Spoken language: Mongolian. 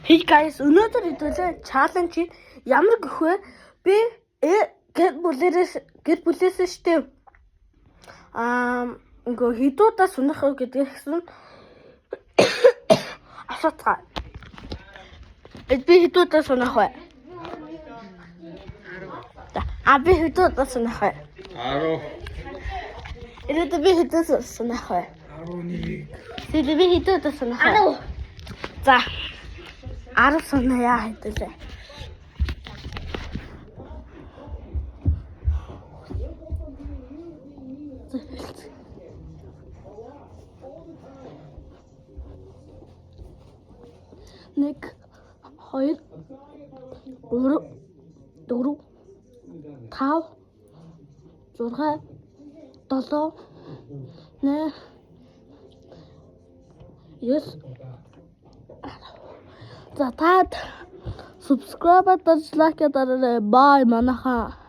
Hey guys, өнөөдөр хэдүүлээ challenge ямар гэх вэ? Би гэр бүлээс штэ ингээ хэдэн удаа сунах вэ гэдгийг гэсэн асууцгаа. Би хэдэн удаа сунах вэ? А би хэдэн удаа сунах вэ? 10. Ирээд би хэдэн сунах вэ? 11. Тэгээд би хэдэн удаа сунах вэ? 10. За. 10 сунаа хэдүүлээ. За, хэлц. Нэг, хоёр, гурав, дөрөв, тав, зургаа, долоо, найм, 9. За, таад subscribe дарж, like дараарай. Bye, манайхаа.